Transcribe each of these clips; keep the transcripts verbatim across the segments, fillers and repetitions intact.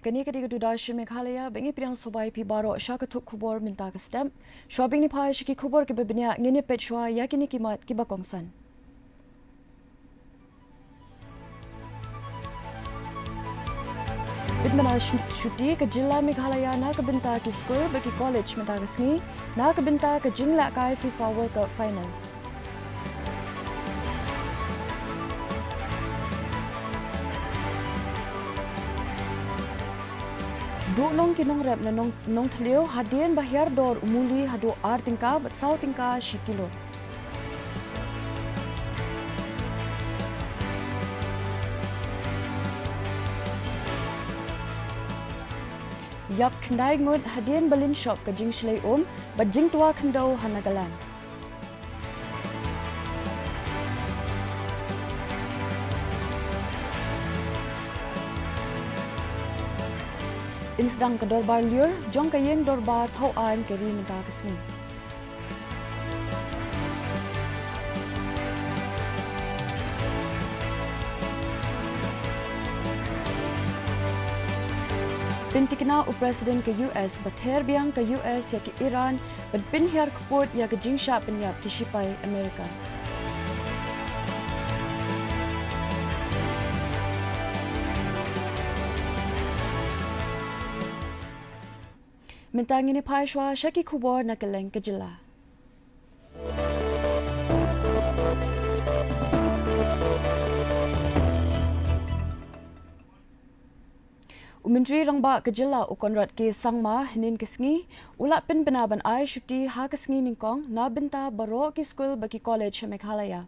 Kane ka dei ka Doordarshan Meghalaya, ba ngi pdiang sngewbha ïa phi baroh sha ka thup khubor mynta ka step. Shuwa ba ngin ïa phai sha ki khubor kiba bniah, ngin ïa peit shuwa ïa kine ki mat kiba kongsan. Pynbna shu-, shuti ka jylla Meghalaya na ka bynta ki skul bad ki college mynta ka sngi, na ka bynta ka jinglehkai FIFA World Cup Final. Duh nong ki nongrep na nong, Nongthliew hadien ba hiar dor u muli haduh ar tyngka bad saw tyngka shi kilo. Ïap khyndai ngut hadien ba lynshop ka jingshlei um bad jingtwa khyndew ha Nagaland. Yn sdang ka dorbar lyiur jong ka ïing dorbar thaw aiñ ka ri mynta ka sngi. Pyntikna u President ka U S ba ther biang ka U S ïa ka Iran ban pynhiar kput ïa ka jingshah pynïap ki shipai Amerika. Mynta ngin ïa phai shuwa sha ki khubor na kylleng ka jylla. U Myntri Rangbah ka jylla u Conrad K Sangma hynnin ka sngi u la pynbna ban ai shuti ha ka sngi nyngkong na bynta baroh ki skul bad ki college ha Meghalaya,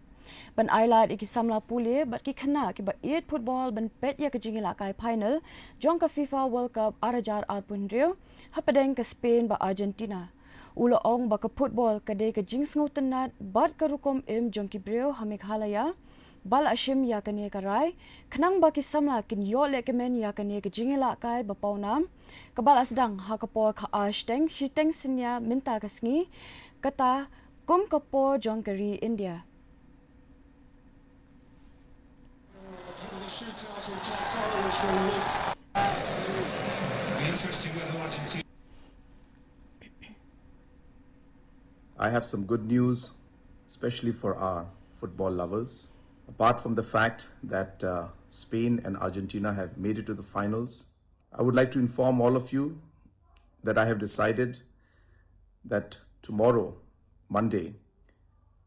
ban ai lad ïa ki samla pule bad ki khynnah kiba ïeit football ban peit ïa ka jingïalehkai final jong ka FIFA World Cup ar hajar arphew hynriew hapdeng ka Spain bad Argentina. U la ong ba ka football ka dei ka jingsngewtynnad bad ka rukom im jong ki briew ha Meghalaya. Ba la shim ïa kane ka rai khnang ba ki samla kin ïoh lehkmen ïa kane ka jingïalehkai ba pawnam, kaba la sdang ha ka por khatar shiteng, shiteng synñia mynta ka sngi, kata kum ka por jong ka ri India. I have some good news, especially for our football lovers. Apart from the fact that, uh, Spain and Argentina have made it to the finals, I would like to inform all of you that I have decided that tomorrow, Monday,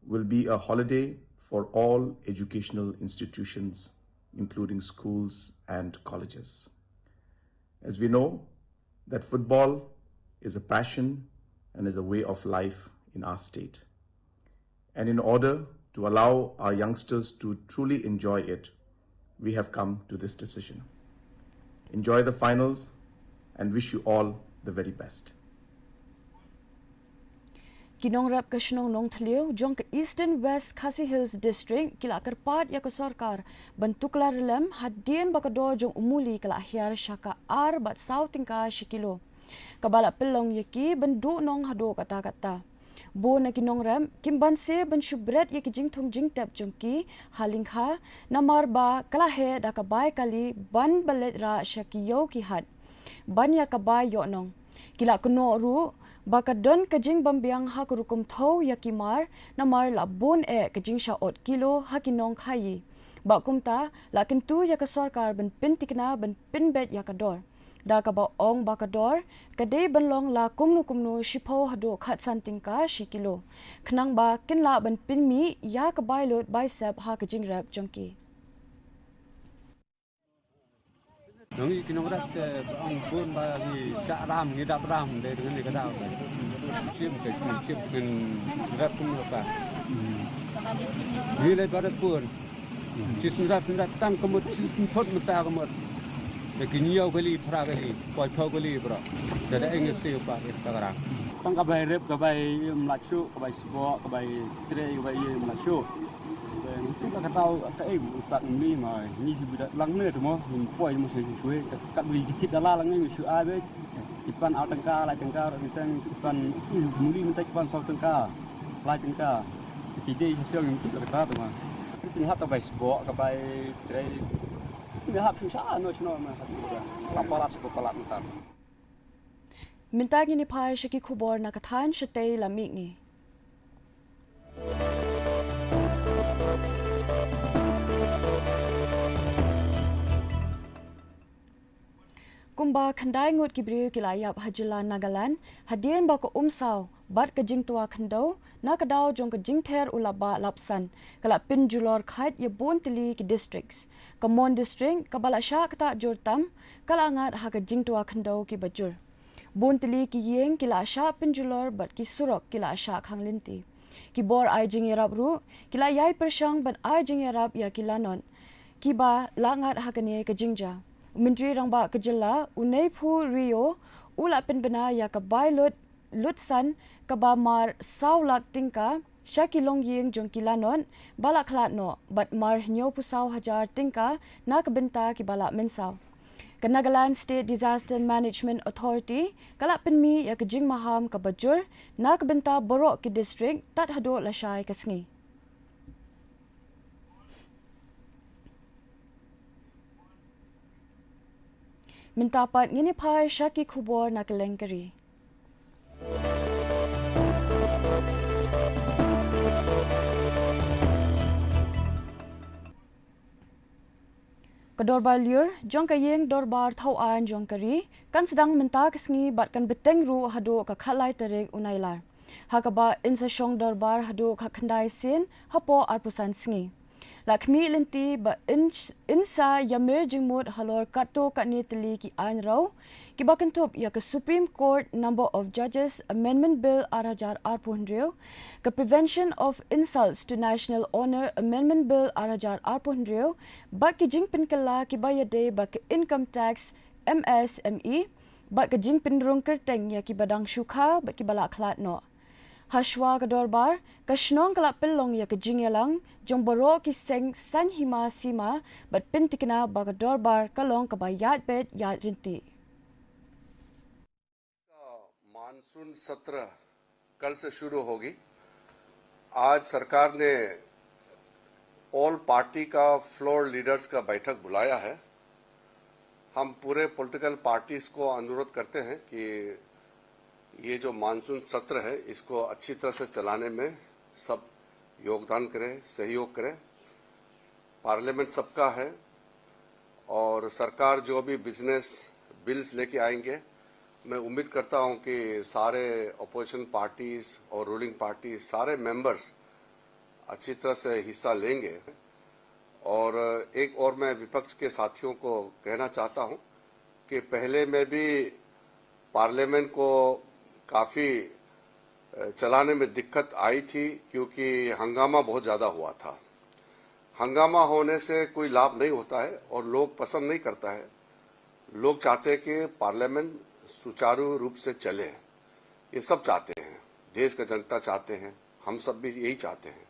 will be a holiday for all educational institutions, including schools and colleges. As we know, that football is a passion and is a way of life in our state. And in order to allow our youngsters to truly enjoy it, we have come to this decision. Enjoy the finals and wish you all the very best. Ki nongrep ka shnong Nongthliew jong ka Eastern West Khasi Hills District ki la kyrpad ïa ka sorkar ban tuklar lem hadien ba ka dor jong u muli ka la hiar sha ka ar bad saw tyngka shi kilo, kaba la pynlong ïa ki ban duh nong haduh katta katta. Bun na ki nongrep kim banse ban shu bret ïa ki jingthung jingtep jong ki ha lyngkha, namar ba ka la heh da ka bai kali ban ba leit rah sha ki ïew ki hat ban ïa ka bai ïoh nong. Ki la kynnoh ruh ba ka don ka jingbymbiang ha ka rukom thew ïa ki mar, namar la bun eh ka jingshah ot kilo ha ki nong khaïi. Bad kumta la kyntu ïa ka sorkar ban pyntikna ban pynbeit ïa ka dor, da kaba ong ba ka dor ka dei ban long la kumno kumno shiphew haduh khatsan tyngka shi kilo, khnang ba kin lah ban pynmih ïa ka bai lut bai sep ha ka jingrep jong ki. Ngi ki nongrep te ba ong bun ba ngi dap ram, ngi dap ram de ngi ka dap. Shim te shim te ngi rep kum ka. Ngi le ba rep bun. Shi sngewsih sngewsih tang ka mut, shi sngewsih mynta ka mut. Te ki ñiew kali, phra kali, poi phew kali bro. Te da eng si ba ka rang. Tang ka bai rep, ka bai mlak shu, ka bai sbok, ka bai trei, ka bai ïa mlak shu. Te ngi tip ba ka tau ka ei u tak ngi ma ngi ju bida lang ne tu mo, ngi poi mo shu shu. Ka ka bri ki tip da la lang ngi shu ai be. Ki pan ar tyngka, lai tyngka, ro ngi teng ki pan, ui, muli mynta ki pan saw tyngka, lai tyngka. Ki dei sha siang ngi tip ba ka tau tu mo. Ki hap ka bai sbok, ka bai trei. Mynta ngin ïa phai sha ki khubor na ka thaiñ shatei la mihngi. Kumba khyndai ngut ki briew ki la ïap ha jylla Nagaland hadien ba ka umsaw bad ka jingtwa khyndew na ka daw jong ka jingther u lapbah lapsan ka la pynjulor kheit ïa bun tylli ki districts. Ka Mon District kaba la shah ktah jur tam ka la ngat ha ka jingtwa khyndew kiba jur. Bun tylli ki ïing ki la shah pynjulor bad ki surok ki la shah khang lynti. Ki bor ai jingïarap ruh ki la ïai pyrshang ban ai jingïarap ïa ki lanot kiba la ngat ha kane ka jingjia. U Myntri Rangbah ka jylla u Neiphiu Rio u la pynbna ïa ka bai lut lutsan kaba mar saw lak tyngka sha ki longïing jong ki lanot ba la khlad noh bad mar hynñiewphew saw hajar tyngka na ka bynta kiba la mynsaw. Ka Nagaland State Disaster Management Authority ka la pynmih ïa ka jingmaham kaba jur na ka bynta baroh ki district tad haduh lashai ka sngi. Mynta pat ngin ïa phai sha ki khubor na kylleng ka ri. Ka dorbar lyiur jong ka ïing dorbar thaw aiñ jong ka ri kan sdang mynta ka sngi bad kan bteng ruh haduh ka khatlai tarik u Nailar, ha kaba yn sa shong dorbar haduh ka khyndai sien hapoh arphew san sngi. La khmih lynti ba yn, yn sa ïamir jingmut halor katto katne tylli ki aiñ rew kiba kynthup ïa ka Supreme Court Number of Judges Amendment Bill ar hajar arphew hynriew, ka Prevention of Insults to National Honour Amendment Bill ar hajar arphew hynriew, bad ki jingpynkylla kiba ïadei bad ka Income Tax, M S M E, bad ka jingpynrung kyrteng ïa kiba dang shu kha bad kiba la khlad noh. Hashwa ka dorbar, ka shnong ka la pynlong ïa ka jingïalang jong baroh ki seng saiñ hima sima bad pynthikna ba ka dorbar ka long kaba ïaid beit ïaid ryntih. मानसून सत्र कल से शुरू होगी। आज सरकार ने ऑल पार्टी का फ्लोर लीडर्स का बैठक बुलाया है। हम पूरे पॉलिटिकल पार्टीज को अनुरोध करते हैं कि ये जो मानसून सत्र है, इसको अच्छी तरह से चलाने में सब योगदान करें, सहयोग करें। पार्लियामेंट सबका है और सरकार जो भी बिजनेस बिल्स लेके आएंगे, मैं उम्मीद करता हूं कि सारे अपोजिशन पार्टीज और रूलिंग पार्टी, सारे मेंबर्स अच्छी तरह से हिस्सा लेंगे। और एक और मैं विपक्ष के साथियों को कहना चाहता हूं कि पहले में भी पार्लियामेंट को काफ़ी, अ, चलाने में दिक्कत आई थी, क्योंकि हंगामा बहुत ज़्यादा हुआ था। हंगामा होने से कोई लाभ नहीं होता है और लोग पसंद नहीं करता है। लोग चाहते हैं कि पार्लियामेंट सुचारू रूप से चले। ये सब चाहते हैं, देश का जनता चाहते हैं, हम सब भी यही चाहते हैं।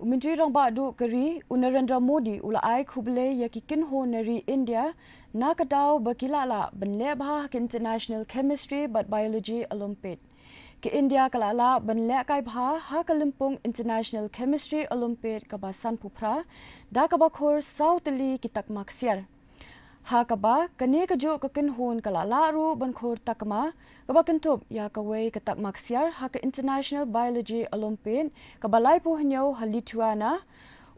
U Myntri Rangbah Duh ka ri, u Narendra Modi, u la ai khublei ïa ki kynhun na ri India na ka daw ba ki la lah ban leh bha ha ka International Chemistry bad Biology Olympiad. Ka India ka la lah ban lehkai bha ha ka lympung International Chemistry Olympiad kaba sanphew phra, da kaba khur saw tylli ki takma ksiar. Ha kaba kane kajuh ka kynhun ka la lah ruh ban khur takma kaba kynthup ïa kawei ka takma ksiar ha ka International Biology Olympiad kaba laiphew hynñiew ha Lithuania.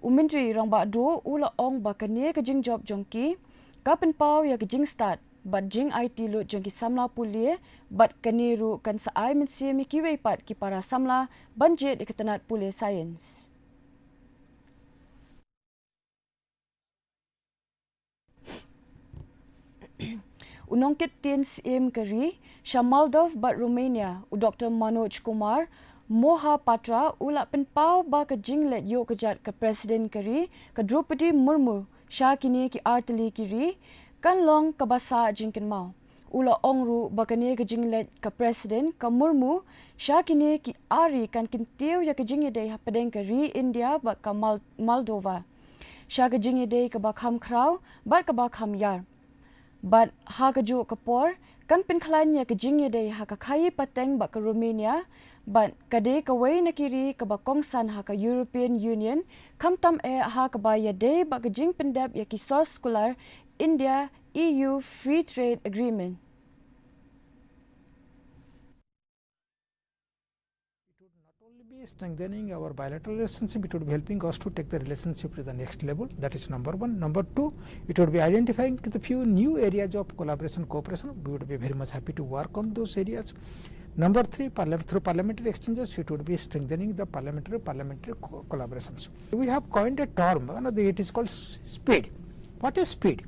U Myntri Rangbah Duh u la ong ba kane ka jingjop jong ki ka pynpaw ïa ka jingstad bad jingaiti lut jong ki samla pule, bad kane ruh kan sa ai mynsiem ïa kiwei pat ki para samla ban jied ïa ka tnat pule science. U nongkit tien syiem ka ri sha Maldives bad Romania, u Doktor Manoj Kumar Mohapatra, u la pynpaw ba ka jingleit ïuh kjat ka President ka ri, ka Droupadi Murmu, sha kine ki artylli ki ri kan long kaba sah jingkynmaw. U la ong ruh ba kane ka jingleit ka President ka Murmu sha kine ki ar ri kan kyntiew ïa ka jingïadei hapdeng ka ri India bad ka Mal-, Moldova sha ka jingïadei kaba kham khraw bad kaba kham ïar. Bad ha kajuh ka por, kan pynkhlaiñ ïa ka jingïadei ha ka khaïi pateng bad ka Romania, bad ka dei kawei na ki ri kaba kongsan ha ka European Union, khamtam eh ha kaba ïadei bad ka jingpyndep ïa ki source kular India E U Free Trade Agreement. It would not only be strengthening our bilateral relationship, it would be helping us to take the relationship to the next level. That is number one. Number two, it would be identifying the few new areas of collaboration, cooperation. We would be very much happy to work on those areas. Number three, parliament, through parliamentary exchanges, it would be strengthening the parliamentary, parliamentary co-, collaborations. We have coined a term, you know, the, it is called s-, speed. What is speed?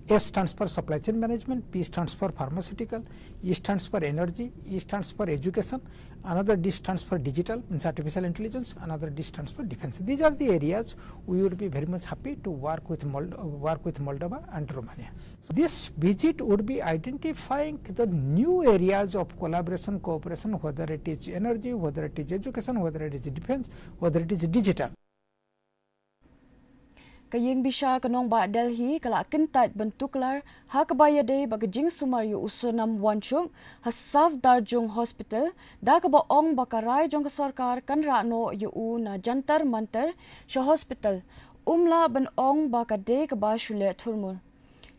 S stands for supply chain management, P stands for pharmaceutical, E stands for energy, E stands for education, another D stands for digital, means artificial intelligence, another D stands for defense. These are the areas we would be very much happy to work with Mold-, work with Moldova and Romania. So this visit would be identifying the new areas of collaboration, cooperation, whether it is energy, whether it is education, whether it is defense, whether it is digital. Ka ïing bishar ka nongbah Delhi ka la kyntait ban tuklar ha kaba ïadei bad ka jingsumar ïa u Sonam Wangchuk ha Safdarjung Hospital, da kaba ong ba ka rai jong ka sorkar kan rah noh ïa u na Jantar Mantar sha hospital, um lah ban ong ba ka dei kaba shu leh thurmur.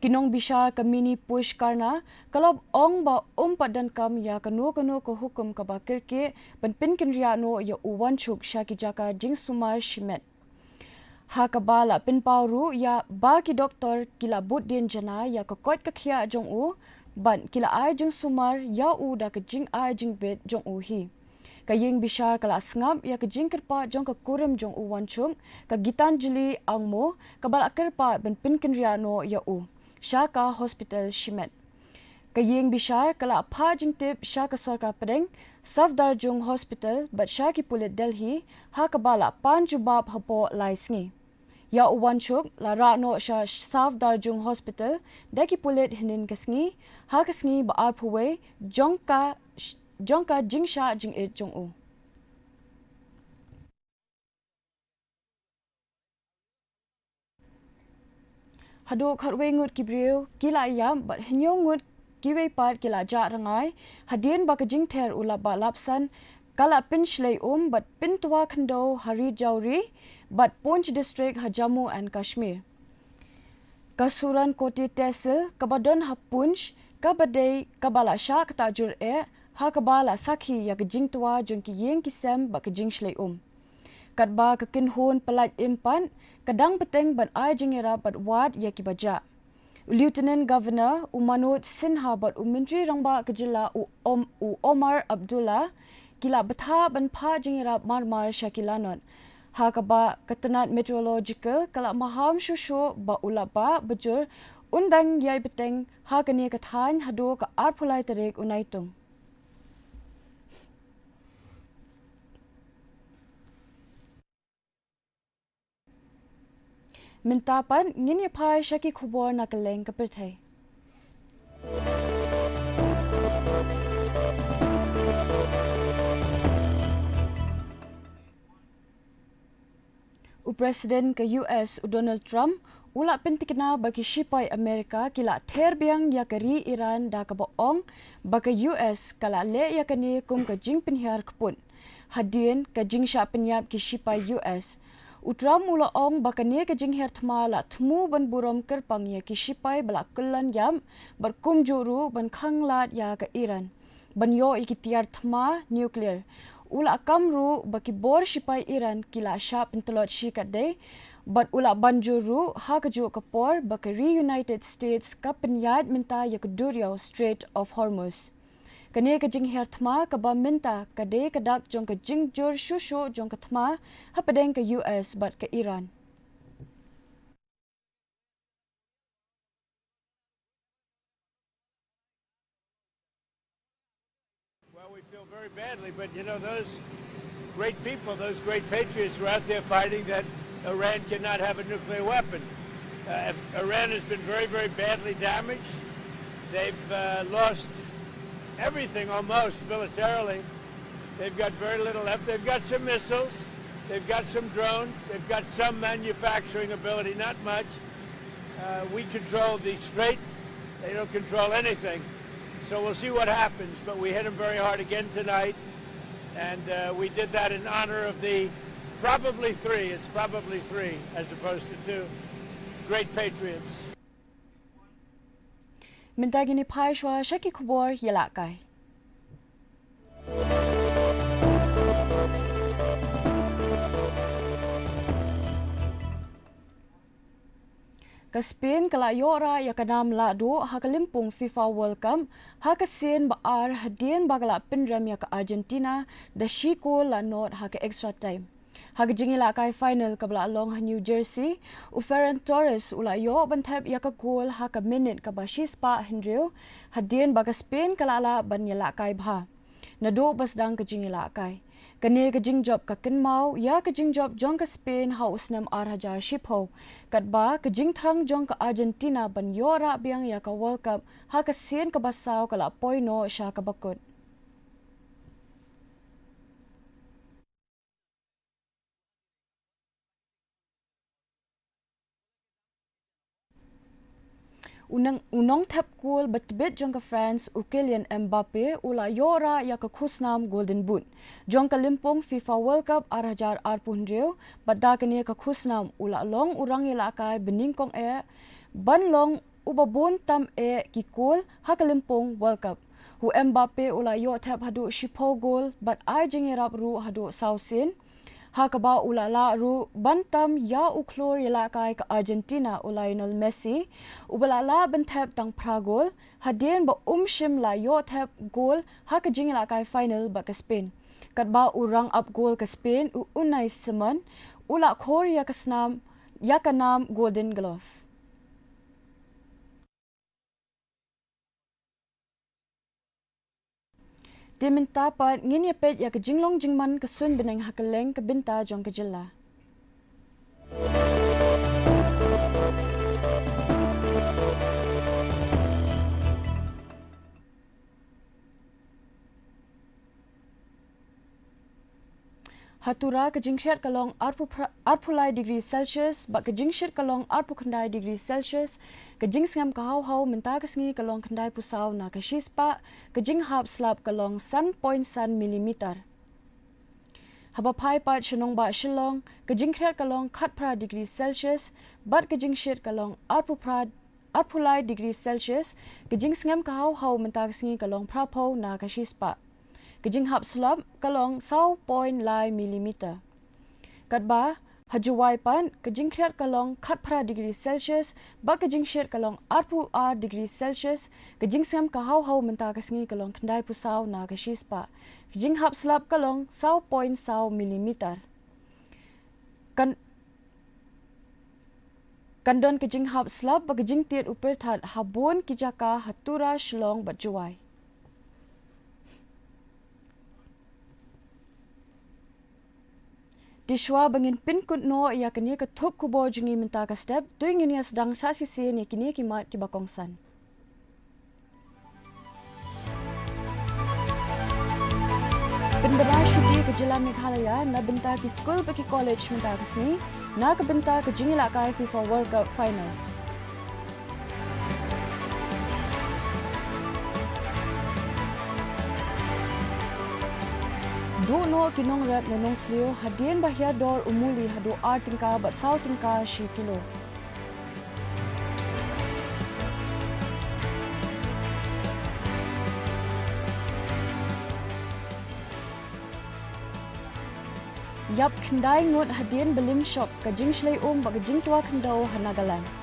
Ki nongbishar ka Mini Pushkarna ka la ong ba um pat donkam ïa kano kano ka hukum kaba kyrkieh ban pynkynriah noh ïa u Wangchuk sha ki jaka jingsumar shimet. Ha kaba la pynpaw ruh ïa ba ki doktor ki la bud dien janai ïa ka koit ka khiah jong u, bad ki la ai jingsumar ïa u da ka jingai jingbit jong u hi. Ka ïing bishar ka la sngap ïa ka jingkyrpad jong ka kurim jong u Wangchuk, ka Gitanjali Angmo, kaba la kyrpad ban pynkynriah noh ïa u sha ka hospital shimet. Ka ïing bishar ka la phah jingtip sha ka sorkar pdeng, Safdarjung Hospital bad sha ki pulit Delhi, ha kaba la pan jubab hapoh lai sngi. Ïa u Wangchuk la rah noh sha Safdarjung Hospital da ki pulit hynnin ka sngi, ha ka sngi ba arphew wei jong ka, jong ka jingshah jingit jong u. Haduh khatwei ngut ki briew ki la ïap bad hynñiew ngut kiwei pat ki la jah rngai, hadien ba ka jingther u lapbah lapsan ka la pynshlei um bad pyntwa khyndew ha Rajouri bad Poonch District ha Jammu and Kashmir. Ka Suryakoti Tehsil kaba don ha Poonch, kaba dei kaba la shah ktah jur eh, ha kaba la sakhi ïa ka jingtwa jong ki ïing ki sem bad ka jingshlei um. Katba ka kynhun pyllait im pat ka dang bteng ban ai jingïarap bad wad ïa kiba jah. U Lieutenant Governor u Manoj Sinha bad u Myntri Rangbah ka jylla u Om-, u Omar Abdullah ki la bthah ban phah jingïarap marmar sha ki lanot. Ha kaba ka tnat meteorological ka la maham shuh shuh ba u lapbah bajur un dang ïai bteng ha kane ka thaiñ haduh ka arphew lai tarik u Naitung. Mynta pat ngin ïa phai sha ki khubor na kylleng ka pyrthei. U President ka U S u Donald Trump u la pyntikna ba ki shipai Amerika ki la ther biang ïa ka ri Iran da kaba ong ba ka U S ka la leh ïa kane kum ka jingpynhiar kput hadien ka jingshah pynïap ki shipai U S. U Trump u la ong ba kane ka jinghiar thma la thmu ban burom kyrpang ïa ki shipai ba la kyllon ïap bad kumjuh ruh ban khanglad ïa ka Iran ban ïoh ïa ki tiar thma nuclear. U la kam ruh ba ki bor shipai Iran ki la shah pyntlot shikatdei bad u la ban jur ruh ha kajuh ka por ba ka ri United States ka pynïaid mynta ïa ka duriaw Strait of Hormuz. Kane ka jinghiar thma kaba mynta ka dei ka dak jong ka jingjur shuh shuh jong ka thma hapdeng ka U S bad ka Iran. Well, we feel very badly, but, you know, those great people, those great patriots were out there fighting that Iran cannot have a nuclear weapon. Uh, Iran has been very, very badly damaged. They've, uh, lost everything almost militarily. They've got very little left. They've got some missiles. They've got some drones. They've got some manufacturing ability, not much. Uh, we control the strait. They don't control anything. So we'll see what happens, but we hit them very hard again tonight. And uh, we did that in honor of the probably three, it's probably three as opposed to two, great patriots. Mynta ngin ïa phai shuwa sha ki khubor ïalehkai. Ka Spain ka la ïoh rah ïa ka nam lahduh ha ka lympung FIFA World Cup ha ka sien ba ar hadien ba ka la pynrem ïa ka Argentina da shi kol la nod ha ka extra time. Ha ka jingïalehkai final kaba la long ha New Jersey, u Ferran Torres u la ïoh ban thep ïa ka kol ha ka minit kaba shispah hynriew hadien ba ka Spain ka la lah ban ïalehkai bha. Naduh ba sdang ka jingïalehkai, kane ka jingjop ka kynmaw ïa ka jingjop jong ka Spain ha u snem ar hajar shiphew, katba ka jingthrang jong ka Argentina ban ïoh rah biang ïa ka World Cup ha ka sien kaba saw ka la poi noh sha kaba kut. U nong, u nongthep kol ba tbit jong ka France, u Kylian Mbappe, u la ïoh rah ïa ka khusnam Golden Boot jong ka lympung FIFA World Cup ar hajar arphew hynriew, bad da kane ka khusnam u la long u rangïalehkai banyngkong eh ban long uba bun tam eh ki kol ha ka lympung World Cup. U Mbappe u la ïoh thep haduh shiphew kol bad ai jingïarap ruh haduh saw sien, ha kaba u la lah ruh ban tam ïa u khlur ïalehkai ka Argentina, u Lionel Messi, uba la lah ban thep tang phra kol hadien ba um shym la ïoh thep kol ha ka jingïalehkai final bad ka Spain. Katba u rangap kol ka Spain, u Unai Simon, u la khor ïa ka snam, ïa ka nam Golden Glove. Te mynta pat ngin ïa peit ïa ka jinglong jingman ka suiñ bneng ha kylleng ka bynta jong ka jylla. Ha Tura ka jingkhriat ka long arphew phra-, arphew lai degree Celsius, bad ka jingshit ka long arphew khyndai degree Celsius, ka jingsngem ka haw haw mynta ka sngi ka long khyndai phew saw na ka shispah, ka jinghap slap ka long san point san millimeter. Haba phai pat sha nongbah Shillong, ka jingkhriat ka long khatphra degree Celsius, bad ka jingshit ka long arphew phra, arphew lai degree Celsius, ka jingsngem ka haw haw mynta ka sngi ka long phra phew na ka shispah. Ka jinghap slap ka long saw point lai millimeter. Katba, ha Jowai pat, ka jingkhriat ka long khatphra degree Celsius, bad ka jingshit ka long arphew ar degree Celsius, ka jingsngem ka haw haw mynta ka sngi ka long khyndai phew saw na ka shispah. Ka jinghap slap ka long saw point saw millimeter. Kan, kan don ka jinghap slap bad ka jingtied u pyrthat ha bun ki jaka ha Tura, Shillong bad Jowai. Te shuwa ba ngin pynkut noh ïa kane ka thup khubor jong ngi mynta ka step, to ngin ïa sdang sa shisien ïa kine ki mat kiba kongsan. Pynbna shuki ka jylla Meghalaya na bynta ki skul bad ki college mynta ka sngi na ka bynta ka jingïalehkai FIFA World Cup Final. Duh noh ki nongrep na nongthliew hadien ba hiar dor u muli haduh ar tyngka bad saw tyngka shi kilo. Ïap khyndai ngut hadien ba lim shop ka jingshlei um bad ka jingtwa khyndew ha Nagaland.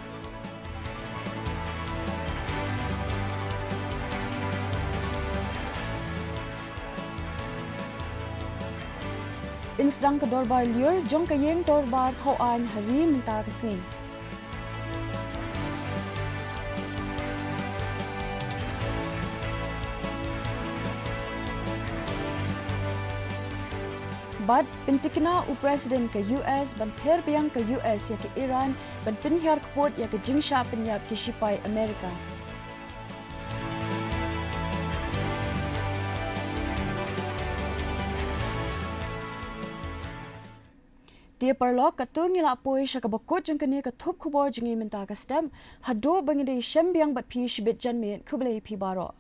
Yn sdang ka dorbar lyiur jong ka ïing dorbar thaw aiñ ha ri mynta ka sngi. Bad pyntikna u President ka U S ban ther biang ka U S ïa ka Iran ban pynhiar kput ïa ka jingshah pynïap ki shipai Amerika. Te paralok, katto ngi la poi sha kaba kut jong kane ka thup khubor jong ngi mynta ka step. Haduh ba ngin da ïashem biang bad phi shibit janmiet, khublei phi baroh.